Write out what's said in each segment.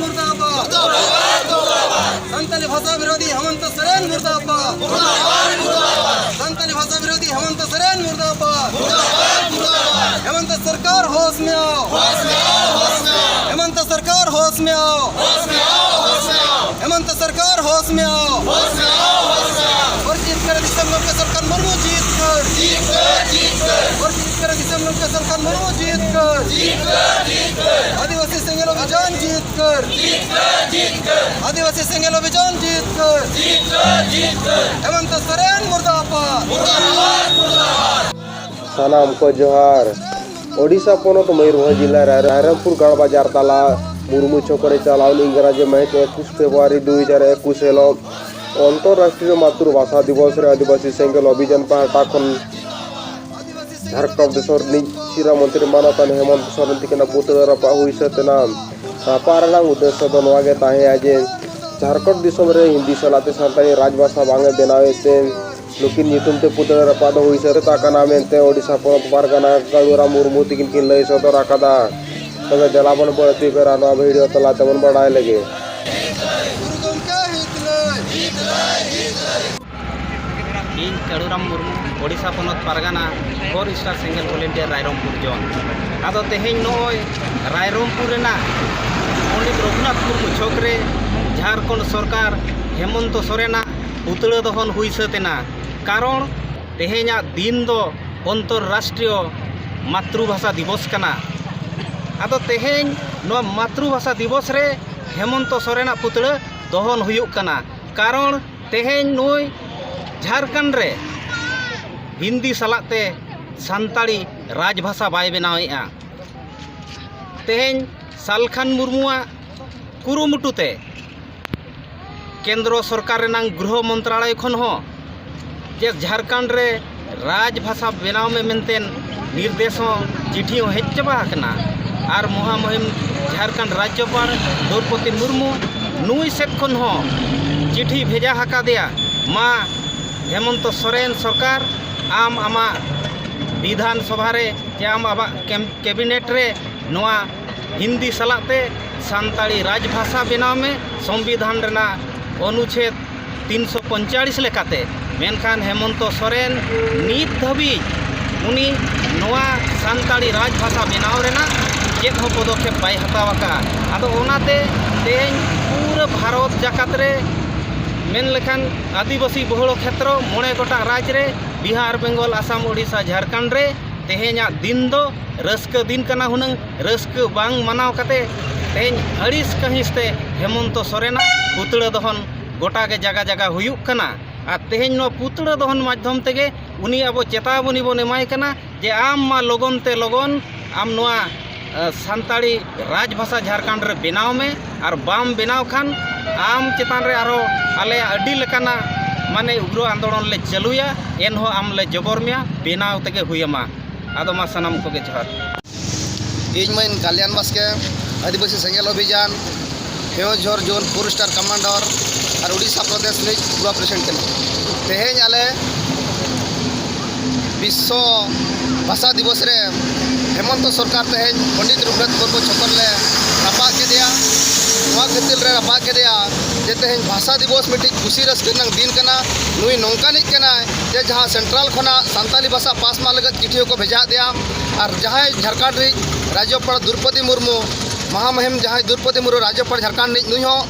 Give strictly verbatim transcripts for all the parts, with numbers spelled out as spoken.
मुर्दाबाद। संताली भाषा विरोधी हेमंत सोरेन मुर्दाबाद। संताली भाषा विरोधी हेमंत सोरेन मुर्दाबाद। हेमंत सरकार होश में आओ। हेमंत सरकार होश में आओ। हेमंत सरकार होश में आओ। और जीत कर दिसंबर के सरकार मुर्मू जीत कर। और जीत कर दिसंबर के सरकार मुर्मू जीत कर। आदिवासी सेंगेल अभियान जीत कर। आदिवासी सेंगेल अभियान जीत कर। हेमंत सोरेन मुर्दाबाद। ᱥᱟᱱᱟᱢ ᱠᱚ ᱡᱚᱦᱟᱨ᱾ ᱳᱰᱤᱥᱟ ᱯᱚᱱᱚᱛ ᱢᱚᱭᱩᱨᱵᱷᱚᱸᱡᱽ ᱡᱤᱞᱟ ᱨᱮ ᱨᱟᱭᱨᱚᱝᱯᱩᱨ ᱜᱟᱲᱵᱟᱡᱟᱨ ᱛᱟᱞᱟ ᱢᱩᱨᱢᱩ ᱪᱷᱚᱠ ᱨᱮ ᱪᱟᱞᱟᱣᱮᱱ ᱤᱝᱨᱟᱡᱤ ᱢᱟᱹᱦᱤᱛ ᱮᱠᱩᱥ ᱯᱷᱮᱵᱽᱨᱩᱣᱟᱨᱤ ᱫᱩ ᱦᱟᱡᱟᱨ ᱮᱠᱩᱥ ᱦᱤᱞᱳᱜ ᱚᱱᱛᱚᱨᱨᱟᱥᱴᱨᱤᱭᱚ ᱢᱟᱛᱨᱩᱵᱷᱟᱥᱟ ᱫᱤᱵᱚᱥ ᱨᱮ ᱟᱹᱫᱤᱵᱟᱹᱥᱤ ᱥᱮᱸᱜᱮᱞ ᱚᱵᱷᱤᱡᱟᱱ ᱯᱟᱦᱴᱟ ᱠᱷᱚᱱ ᱡᱷᱟᱲᱠᱷᱚᱸᱰ ᱫᱤᱥᱚᱢ ᱨᱤᱱᱤᱡ ᱥᱤᱨᱟᱹ ᱢᱚᱱᱛᱨᱤ ᱢᱟᱱᱚᱛᱟᱱ ᱦᱮᱢᱚᱱᱛ ᱥᱚᱨᱮᱱ ᱛᱤᱠᱤᱱᱟᱜ ᱯᱩᱛᱲᱟᱹ ᱨᱟᱯᱟᱜ ᱦᱩᱭ ᱥᱟᱹᱛ ᱮᱱᱟ᱾ ᱨᱟᱯᱟᱜ ᱨᱮᱱᱟᱜ ᱩᱫᱽᱫᱮᱥᱥᱚ ᱫᱚ ᱱᱚᱣᱟ ᱜᱮ ᱛᱟᱦᱮᱸᱭᱟ ᱡᱮ ᱡᱷᱟᱲᱠᱷᱚᱸᱰ ᱫᱤᱥᱚᱢ ᱨᱮ ᱦᱤᱱᱫᱤ ᱥᱟᱞᱟᱜ ᱛᱮ ᱥᱟᱱᱛᱟᱲᱤ ᱨᱟᱡᱽᱵᱷᱟᱥᱟ ᱵᱟᱝ ᱮ ᱵᱮᱱᱟᱣᱮᱫ ᱛᱮ ᱱᱩᱠᱤᱱ ᱧᱩᱛᱩᱢ ᱛᱮ ᱯᱩᱛᱲᱟᱹ ᱨᱟᱯᱟᱜ ᱫᱚ ᱦᱩᱭ ᱥᱟᱹᱛ ᱟᱠᱟᱱᱟ ᱢᱮᱱᱛᱮ ᱳᱰᱤᱥᱟ ᱯᱚᱱᱚᱛ ᱯᱟᱨᱜᱟᱱᱟ ᱠᱟᱹᱱᱩᱨᱟᱢ ᱢᱩᱨᱢᱩ ᱛᱤᱠᱤᱱ ᱠᱤᱱ ᱞᱟᱹᱭ ᱥᱚᱫᱚᱨ ᱟᱠᱟᱫᱟ᱾ ᱛᱚᱵᱮ ᱫᱮᱞᱟ ᱵᱚᱱ ᱵᱟᱹᱲᱛᱤ ᱯᱮᱨᱟ ᱱᱚᱣᱟ ᱵᱷᱤᱰᱤᱭᱳ ᱛᱟᱞᱟ ᱛᱮᱵᱚᱱ ᱵᱟᱲᱟᱭ ᱞᱮᱜᱮ᱾ ᱤᱧ ᱠᱟᱹᱲᱩᱨᱟᱢ ᱢᱩᱨᱢᱩ, ᱳᱰᱤᱥᱟ ᱯᱚᱱᱚᱛ ᱯᱟᱨᱜᱟᱱᱟ, ᱯᱷᱳᱨ ᱥᱴᱟᱨ ᱥᱮᱸᱜᱮᱞ ᱵᱷᱚᱞᱮᱱᱴᱤᱭᱟᱨ, ᱨᱟᱭᱨᱚᱝᱯᱩᱨ ᱡᱳᱱ᱾ ᱟᱫᱚ ᱛᱮᱦᱮᱧ ᱱᱚᱜᱼᱚᱭ ᱨᱟᱭᱨᱚᱝᱯᱩᱨ ᱨᱮᱱᱟᱜ ᱯᱚᱱᱰᱤᱛ ᱨᱚᱜᱷᱩᱱᱟᱛᱷ ᱢᱩᱨᱢᱩ ᱪᱷᱚᱠ ᱨᱮ ᱡᱷᱟᱲᱠᱷᱚᱸᱰ ᱥᱚᱨᱠᱟᱨ ᱦᱮᱢᱚᱱᱛᱚ ᱥᱚᱨᱮᱱᱟᱜ ᱯᱩᱛᱲᱟᱹ ᱫᱚᱦᱚᱱ ᱦᱩᱭ ᱥᱟᱹᱛ ᱮᱱᱟ᱾ ᱠᱟᱨᱚᱱ ᱛᱮᱦᱮᱧᱟᱜ ᱫᱤᱱ ᱫᱚ ᱚᱱᱛᱚᱨᱨᱟᱥᱴᱨᱤᱭᱚ ᱢᱟᱛᱨᱩᱵᱷᱟᱥᱟ ᱫᱤᱵᱚᱥ ᱠᱟᱱᱟ᱾ ᱟᱫᱚ ᱛᱮᱦᱮᱧ ᱱᱚᱣᱟ ᱢᱟᱛᱨᱩᱵᱷᱟᱥᱟ ᱫᱤᱵᱚᱥ ᱨᱮ ᱦᱮᱢᱚᱱᱛᱚ ᱥᱚᱨᱮᱱᱟᱜ ᱯᱩᱛᱲᱟᱹ ᱫᱚᱦᱚᱱ ᱦᱩᱭᱩᱜ ᱠᱟᱱᱟ᱾ ᱠᱟᱨᱚᱱ ᱛᱮᱦᱮᱧ ᱱᱩᱭ ᱡᱷᱟᱲᱠᱷᱚᱸᱰ ᱨᱮ ᱦᱤᱱᱫᱤ ᱥᱟᱞᱟᱜ ᱛᱮ ᱥᱟᱱᱛᱟᱲᱤ ᱨᱟᱡᱽᱵᱷᱟᱥᱟ ᱵᱟᱭ ᱵᱮᱱᱟᱣᱮᱫᱼᱟ᱾ ᱛᱮᱦᱮᱧ ᱥᱟᱞᱠᱷᱟᱱ ᱢᱩᱨᱢᱩᱣᱟᱜ ᱠᱩᱨᱩᱢᱩᱴᱩ ᱛᱮ ᱠᱮᱱᱫᱨᱚ ᱥᱚᱨᱠᱟᱨ ᱨᱮᱱᱟᱝ ᱜᱨᱚᱦᱚ ᱢᱚᱱᱛᱨᱟᱞᱚᱭ ᱠᱷᱚᱱ ᱦᱚᱸ ᱡᱮ ᱡᱷᱟᱲᱠᱷᱚᱸᱰ ᱨᱮ ᱨᱟᱡᱽ ᱵᱷᱟᱥᱟ ᱵᱮᱱᱟᱣ ᱢᱮ ᱢᱮᱱᱛᱮ ᱱᱤᱨᱫᱮᱥ ᱦᱚᱸ, ᱪᱤᱴᱷᱤ ᱦᱚᱸ ᱦᱮᱡ ᱪᱟᱵᱟ ᱟᱠᱟᱱᱟ᱾ ᱟᱨ ᱢᱚᱦᱟᱢᱩᱦᱤᱢ ᱡᱷᱟᱲᱠᱷᱚᱸᱰ ᱨᱟᱡᱽᱡᱚᱯᱟᱲ ᱫᱨᱳᱣᱯᱚᱫᱤ ᱢᱩᱨᱢᱩ ᱱᱩᱭ ᱥᱮᱫ ᱠᱷᱚᱱ ᱦᱚᱸ ᱪᱤᱴᱷᱤ ᱵᱷᱮᱡᱟ ᱟᱠᱟᱫᱮᱭᱟ, ᱢᱟ ᱦᱮᱢᱚᱱᱛᱚ ᱥᱚᱨᱮᱱ ᱥᱚᱨᱠᱟᱨ, ᱟᱢ ᱟᱢᱟᱜ ᱵᱤᱫᱷᱟᱱ ᱥᱚᱵᱷᱟ ᱨᱮ ᱪᱮ ᱟᱢ ᱟᱢᱟᱜ ᱠᱮᱢ-, ᱠᱮᱵᱤᱱᱮᱴ ᱨᱮ ᱱᱚᱣᱟ ᱦᱤᱱᱫᱤ ᱥᱟᱞᱟᱜ ᱛᱮ ᱥᱟᱱᱛᱟᱲᱤ ᱨᱟᱡᱽ ᱵᱷᱟᱥᱟ ᱵᱮᱱᱟᱣ ᱢᱮ ᱥᱚᱝᱵᱤᱫᱷᱟᱱ ᱨᱮᱱᱟᱜ ᱚᱱᱩᱪᱷᱮᱫ ᱛᱤᱱᱥᱚ ᱯᱚᱧᱪᱟᱲᱤᱥ ᱞᱮᱠᱟᱛᱮ᱾ ᱢᱮᱱᱠᱷᱟᱱ ᱦᱮᱢᱚᱱᱛᱚ ᱥᱚᱨᱮᱱ ᱱᱤᱛ ᱫᱷᱟᱹᱵᱤᱡ ᱩᱱᱤ ᱱᱚᱣᱟ ᱥᱟᱱᱛᱟᱲᱤ ᱨᱟᱡᱽ ᱵᱷᱟᱥᱟ ᱵᱮᱱᱟᱣ ᱨᱮᱱᱟᱜ ᱪᱮᱫ ᱦᱚᱸ ᱯᱚᱫᱚᱠᱷᱮᱯ ᱵᱟᱭ ᱦᱟᱛᱟᱣ ᱟᱠᱟᱫᱼᱟ᱾ ᱟᱫᱚ ᱚᱱᱟᱛᱮ ᱛᱮᱦᱮᱧ ᱯᱩᱨᱟᱹ ᱵᱷᱟᱨᱚᱛ ᱡᱟᱠᱟᱛ ᱨᱮ, ᱢᱮᱱ ᱞᱮᱠᱷᱟᱱ ᱟᱹᱫᱤᱵᱟᱹᱥᱤ ᱵᱚᱦᱩᱞ ᱠᱷᱮᱛᱨᱚ ᱢᱚᱬᱮ ᱜᱚᱴᱟᱝ ᱨᱟᱡᱽ ᱨᱮ, ᱵᱤᱦᱟᱨ, ᱵᱮᱝᱜᱚᱞ, ᱟᱥᱟᱢ, ᱳᱰᱤᱥᱟ, ᱡᱷᱟᱲᱠᱷᱚᱸᱰ ᱨᱮ ᱛᱮᱦᱮᱧᱟᱜ ᱫᱤᱱ ᱫᱚ ᱨᱟᱹᱥᱠᱟᱹ ᱫᱤᱱ ᱠᱟᱱᱟ᱾ ᱦᱩᱱᱟᱹᱝ ᱨᱟᱹᱥᱠᱟᱹ ᱵᱟᱝ ᱢᱟᱱᱟᱣ ᱠᱟᱛᱮ ᱛᱮᱦᱮᱧ ᱟᱹᱲᱤᱥ ᱠᱟᱹᱦᱤᱥ ᱛᱮ ᱦᱮᱢᱚᱱᱛᱚ ᱥᱚᱨᱮᱱᱟᱜ ᱯᱩᱛᱲᱟᱹ ᱫᱚᱦᱚᱱ ᱜᱚᱴᱟ ᱜᱮ ᱡᱟᱜᱟ ᱡᱟᱜᱟ ᱦᱩᱭᱩᱜ ᱠᱟᱱᱟ᱾ ᱟᱨ ᱛᱮᱦᱮᱧ ᱱᱚᱣᱟ ᱯᱩᱛᱲᱟᱹ ᱫᱚᱦᱚᱱ ᱢᱟᱫᱽᱫᱷᱚᱢ ᱛᱮᱜᱮ ᱩᱱᱤ ᱟᱵᱚ ᱪᱮᱛᱟᱵᱚᱱᱤ ᱵᱚᱱ ᱮᱢᱟᱭ ᱠᱟᱱᱟ ᱡᱮ ᱟᱢ ᱢᱟ ᱞᱚᱜᱚᱱ ᱛᱮ ᱞᱚᱜᱚᱱ ᱟᱢ ᱱᱚᱣᱟ, ᱮ, ᱥᱟᱱᱛᱟᱲᱤ ᱨᱟᱡᱽ ᱵᱷᱟᱥᱟ ᱡᱷᱟᱲᱠᱷᱚᱸᱰ ᱨᱮ ᱵᱮᱱᱟᱣ ᱢᱮ, ᱟᱨ ᱵᱟᱢ ᱵᱮᱱᱟᱣ ᱠᱷᱟᱱ ᱟᱢ ᱪᱮᱛᱟᱱ ᱨᱮ ᱟᱨᱦᱚᱸ ᱟᱞᱮᱭᱟᱜ ᱟᱹᱰᱤ ᱞᱮᱠᱟᱱᱟᱜ ᱢᱟᱱᱮ ᱩᱜᱽᱨᱚ ᱟᱱᱫᱳᱞᱚᱱ ᱞᱮ ᱪᱟᱹᱞᱩᱭᱟ, ᱮᱱᱦᱚᱸ ᱟᱢ ᱞᱮ ᱡᱚᱵᱚᱨ ᱢᱮᱭᱟ, ᱵᱮᱱᱟᱣ ᱛᱮᱜᱮ ᱦᱩᱭ ᱟᱢᱟ᱾ ᱟᱫᱚ ᱢᱟ ᱥᱟᱱᱟᱢ ᱠᱚᱜᱮ ᱡᱚᱦᱟᱨ᱾ ᱤᱧ ᱢᱟᱹᱭ ᱠᱟᱞᱭᱟᱱ ᱵᱟᱥᱠᱮ, ᱟᱹᱫᱤᱵᱟᱹᱥᱤ ᱥᱮᱸᱜᱮᱞ ᱚᱵᱷᱤᱡᱟᱱ, ᱦᱮᱣᱡᱷᱚᱨ ᱡᱳᱱ ᱯᱷᱳᱨ ᱥᱴᱟᱨ ᱠᱟᱢᱟᱱᱰᱟᱨ ᱟᱨ ᱩᱰᱤᱥᱟ ᱯᱨᱚᱫᱮᱥ ᱨᱤᱱᱤᱡ ᱜᱳᱣᱟ ᱯᱨᱮᱥᱤᱰᱮᱱᱴ ᱠᱟᱱᱟᱹᱧ᱾ ᱛᱮᱦᱮᱧ ᱟᱞᱮ ᱵᱤᱥᱥᱚ ᱵᱷᱟᱥᱟ ᱫᱤᱵᱚᱥ ᱨᱮ ᱦᱮᱢᱚᱱᱛᱚ ᱥᱚᱨᱠᱟᱨ ᱛᱮᱦᱮᱧ ᱯᱚᱱᱰᱤᱛ ᱨᱚᱜᱷᱩᱱᱟᱛᱷ ᱢᱩᱨᱢᱩ ᱪᱷᱚᱠᱚᱨ ᱞᱮ ᱨᱟᱯᱟᱜ ᱠᱮᱫᱮᱭᱟ᱾ ᱱᱚᱣᱟ ᱠᱷᱟᱹᱛᱤᱨ ᱞᱮ ᱨᱟᱯᱟᱜ ᱠᱮᱫᱮᱭᱟ ᱡᱮ ᱛᱮᱦᱮᱧ ᱵᱷᱟᱥᱟ ᱫᱤᱵᱚᱥ ᱢᱤᱫᱴᱤᱡ ᱠᱩᱥᱤ ᱨᱟᱹᱥᱠᱟᱹ ᱨᱮᱱᱟᱜ ᱫᱤᱱ ᱠᱟᱱᱟ᱾ ᱱᱩᱭ ᱱᱚᱝᱠᱟᱱᱤᱡ ᱠᱟᱱᱟᱭ ᱡᱮ ᱡᱟᱦᱟᱸ ᱥᱮᱱᱴᱨᱟᱞ ᱠᱷᱚᱱᱟᱜ ᱥᱟᱱᱛᱟᱞᱤ ᱵᱷᱟᱥᱟ ᱯᱟᱥ ᱢᱟ ᱞᱟᱹᱜᱤᱫ ᱪᱤᱴᱷᱤ ᱦᱚᱸᱠᱚ ᱵᱷᱮᱡᱟ ᱟᱫᱮᱭᱟ, ᱟᱨ ᱡᱟᱦᱟᱸᱭ ᱡᱷᱟᱲᱠᱷᱚᱸᱰ ᱨᱤᱡ ᱨᱟᱡᱽᱡᱚᱯᱟᱲ ᱫᱨᱳᱯᱚᱫᱤ ᱢᱩᱨᱢᱩ, ᱢᱟᱦᱟᱢᱩᱦᱤᱢ ᱡᱟᱦᱟᱸᱭ ᱫᱨᱳᱯᱚᱫᱤ ᱢᱩᱨᱢᱩ ᱨᱟᱡᱽᱡᱚᱯᱟᱲ ᱡᱷᱟᱲᱠᱷᱚᱸᱰ ᱨᱤᱱᱤᱡ, ᱱᱩᱭ ᱦᱚᱸ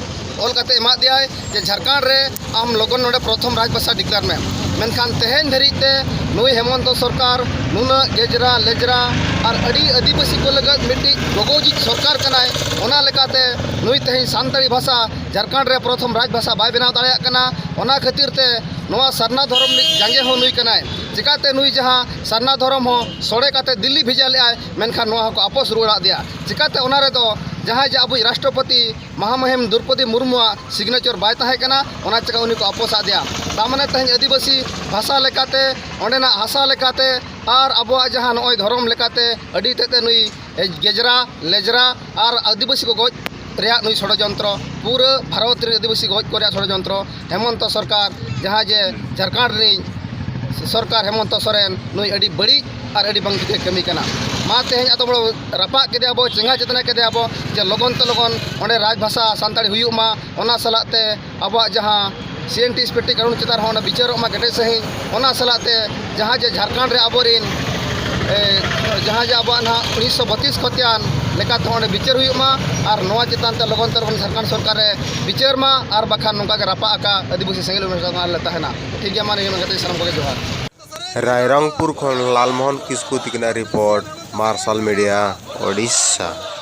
ᱚᱞ ᱠᱟᱛᱮ ᱮᱢᱟᱫ ᱫᱮᱭᱟᱭ ᱡᱮ ᱡᱷᱟᱲᱠᱷᱚᱸᱰ ᱨᱮ ᱟᱢ ᱞᱚᱜᱚᱱ ᱱᱚᱰᱮ ᱯᱨᱚᱛᱷᱚᱢ ᱨᱟᱡᱽ ᱵᱷᱟᱥᱟ ᱰᱤᱠᱞᱮᱭᱟᱨ ᱢᱮ᱾ ᱢᱮᱱᱠᱷᱟᱱ ᱛᱮᱦᱮᱧ ᱫᱷᱟᱹᱨᱤᱡ ᱛᱮ ᱱᱩᱭ ᱦᱮᱢᱚᱱᱛᱚ ᱥᱚᱨᱠᱟᱨ ᱱᱩᱱᱟᱹᱜ ᱜᱮᱡᱽᱨᱟ ᱞᱮᱡᱽᱨᱟ ᱟᱨ ᱟᱹᱰᱤ ᱟᱹᱫᱤᱵᱟᱹᱥᱤ ᱠᱚ ᱞᱟᱹᱜᱤᱫ ᱢᱤᱫᱴᱤᱡ ᱜᱚᱜᱚᱡᱤᱡ ᱥᱚᱨᱠᱟᱨ ᱠᱟᱱᱟᱭ᱾ ᱚᱱᱟ ᱞᱮᱠᱟᱛᱮ ᱱᱩᱭ ᱛᱮᱦᱮᱧ ᱥᱟᱱᱛᱟᱲᱤ ᱵᱷᱟᱥᱟ ᱡᱷᱟᱲᱠᱷᱚᱸᱰ ᱨᱮ ᱯᱨᱚᱛᱷᱚᱢ ᱨᱟᱡᱽ ᱵᱷᱟᱥᱟ ᱵᱟᱭ ᱵᱮᱱᱟᱣ ᱫᱟᱲᱮᱭᱟᱜ ᱠᱟᱱᱟ᱾ ᱚᱱᱟ ᱠᱷᱟᱹᱛᱤᱨ ᱛᱮ ᱱᱚᱣᱟ ᱥᱟᱨᱱᱟ ᱫᱷᱚᱨᱚᱢ ᱨᱤᱱᱤᱡ ᱡᱟᱸᱜᱮ ᱦᱚᱸ ᱱᱩᱭ ᱠᱟᱱᱟᱭ᱾ ᱪᱤᱠᱟᱹᱛᱮ ᱱᱩᱭ ᱡᱟᱦᱟᱸ ᱥᱟᱨᱱᱟ ᱫᱷᱚᱨᱚᱢ ᱦᱚᱸ ᱥᱚᱲᱮ ᱠᱟᱛᱮ ᱫᱤᱞᱞᱤ ᱵᱷᱮᱡᱟ ᱞᱮᱫᱟᱭ, ᱢᱮᱱᱠᱷᱟᱱ ᱱᱚᱣᱟ ᱦᱚᱸᱠᱚ ᱟᱯᱚᱥ ᱨᱩᱣᱟᱹᱲᱟᱫ ᱫᱮᱭᱟ᱾ ᱪᱤᱠᱟᱹᱛᱮ ᱚᱱᱟ ᱨᱮᱫᱚ ᱡᱟᱦᱟᱸᱭ ᱡᱮ ᱟᱵᱚᱭᱤᱡ ᱨᱟᱥᱴᱨᱚᱯᱚᱛᱤ ᱢᱟᱦᱟᱢᱩᱦᱤᱢ ᱫᱨᱳᱯᱚᱫᱤ ᱢᱩᱨᱢᱩᱣᱟᱜ ᱥᱤᱜᱽᱱᱮᱪᱟᱨ ᱵᱟᱭ ᱛᱟᱦᱮᱸ ᱠᱟᱱᱟ, ᱚᱱᱟ ᱪᱤᱠᱟ ᱩᱱᱤ ᱠᱚ ᱟᱯᱚᱥ ᱟᱫᱮᱭᱟ᱾ ᱛᱟᱨ ᱢᱟᱱᱮ ᱛᱮᱦᱮᱧ ᱟᱹᱫᱤᱵᱟᱹᱥᱤ ᱵᱷᱟᱥᱟ ᱞᱮᱠᱟᱛᱮ, ᱚᱸᱰᱮᱱᱟᱜ ᱦᱟᱥᱟ ᱞᱮᱠᱟᱛᱮ ᱟᱨ ᱟᱵᱚᱣᱟᱜ ᱡᱟᱦᱟᱸ ᱱᱚᱜᱼᱚᱭ ᱫᱷᱚᱨᱚᱢ ᱞᱮᱠᱟᱛᱮ ᱟᱹᱰᱤ ᱛᱮᱫ ᱛᱮ ᱱᱩᱭ ᱜᱮᱡᱽᱨᱟ ᱞᱮᱡᱽᱨᱟ ᱟᱨ ᱟᱹᱫᱤᱵᱟᱹᱥᱤ ᱠᱚ ᱜᱚᱡ ᱨᱮᱭᱟᱜ ᱱᱩᱭ ᱥᱚᱲᱚᱡᱚᱱᱛᱨᱚ, ᱯᱩᱨᱟᱹ ᱵᱷᱟᱨᱚᱛ ᱨᱮᱱ ᱟᱹᱫᱤᱵᱟᱹᱥᱤ ᱜᱚᱡ ᱠᱚ ᱨᱮᱭᱟᱜ ᱥᱚᱲᱚᱡᱚᱱᱛᱨᱚ, ᱦᱮᱢᱚᱱᱛᱚ ᱥᱚᱨᱠᱟᱨ ᱡᱟᱦᱟᱸ ᱡᱮ ᱡᱷᱟᱲᱠᱷᱚᱸᱰ ᱨᱤᱱᱤᱡ ᱥᱚᱨᱠᱟᱨ ᱦᱮᱢᱚᱱᱛᱚ ᱥᱚᱨᱮᱱ ᱱᱩᱭ ᱟᱹᱰᱤ ᱵᱟᱹᱲᱤᱡ ᱟᱨ ᱟᱹᱰᱤ ᱵᱟᱝ ᱴᱷᱤᱠᱮ ᱠᱟᱹᱢᱤ ᱠᱟᱱᱟ᱾ ᱢᱟ ᱛᱮᱦᱮᱧ ᱟᱫᱚ ᱵᱚ ᱨᱟᱯᱟᱜ ᱠᱮᱫᱮᱭᱟ ᱵᱚ, ᱪᱮᱸᱜᱷᱟ ᱪᱮᱛᱱᱟ ᱠᱮᱫᱮᱭᱟ ᱵᱚ ᱡᱮ ᱞᱚᱜᱚᱱ ᱛᱮ ᱞᱚᱜᱚᱱ ᱚᱸᱰᱮ ᱨᱟᱡᱽ ᱵᱷᱟᱥᱟ ᱥᱟᱱᱛᱟᱲᱤ ᱦᱩᱭᱩᱜ ᱢᱟ, ᱚᱱᱟ ᱥᱟᱞᱟᱜ ᱛᱮ ᱟᱵᱚᱣᱟᱜ ᱡᱟᱦᱟᱸ ᱥᱤ N T S P T ᱠᱟᱹᱱᱩᱱ ᱪᱮᱛᱟᱱ ᱨᱮᱦᱚᱸ ᱚᱱᱟ ᱵᱤᱪᱟᱹᱨᱚᱜ ᱢᱟ ᱠᱮᱴᱮᱡ ᱥᱟᱺᱦᱤᱡ᱾ ᱚᱱᱟ ᱥᱟᱞᱟᱜ ᱛᱮ ᱡᱟᱦᱟᱸ ᱡᱮ ᱡᱷᱟᱲᱠᱷᱚᱸᱰ ᱨᱮ ᱟᱵᱚᱨᱮᱱ, ᱮ, ᱡᱟᱦᱟᱸ ᱡᱮ ᱟᱵᱚᱣᱟᱜ ᱱᱟᱦᱟᱜ ᱩᱱᱤᱥᱥᱚ ᱵᱟᱛᱤᱥ ᱠᱷᱚᱛᱤᱭᱟᱱ ᱞᱮᱠᱟᱛᱮ ᱦᱚᱸ ᱚᱸᱰᱮ ᱵᱤᱪᱟᱹᱨ ᱦᱩᱭᱩᱜ ᱢᱟ ᱟᱨ ᱱᱚᱣᱟ ᱪᱮᱛᱟᱱ ᱛᱮ ᱞᱚᱜᱚᱱ ᱛᱮ ᱞᱚᱜᱚᱱ ᱡᱷᱟᱲᱠᱷᱚᱸᱰ ᱥᱚᱨᱠᱟᱨ ᱨᱮ ᱵᱤᱪᱟᱹᱨ ᱢᱟ, ᱟᱨ ᱵᱟᱠᱷᱟᱱ ᱱᱚᱝᱠᱟ ᱜᱮ ᱨᱟᱯᱟᱜ ᱟᱠᱟᱫ ᱟᱹᱫᱤᱵᱟᱹᱥᱤ ᱥᱮᱸᱜᱮᱞ ᱩᱢᱮᱨ ᱥᱟᱶ ᱞᱮ ᱛᱟᱦᱮᱱᱟ᱾ ᱴᱷᱤᱠ ᱜᱮᱭᱟ, ᱢᱟ ᱱᱤᱭᱟᱹ ᱢᱮᱱ ᱠᱟᱛᱮ ᱥᱟᱱᱟᱢ ᱠᱚᱜᱮ ᱡᱚᱦᱟᱨ᱾ ᱨᱟᱭᱨᱚᱝᱯᱩᱨ ᱠᱷᱚᱱ ᱞᱟᱞᱢᱳᱦᱚᱱ ᱠᱤᱥᱠᱩ ᱛᱤᱠᱤᱱᱟᱜ ᱨᱤᱯᱳᱨᱴ, ᱢᱟᱨᱥᱟᱞ ᱢᱤᱰᱤᱭᱟ, ᱳᱰᱤᱥᱟ᱾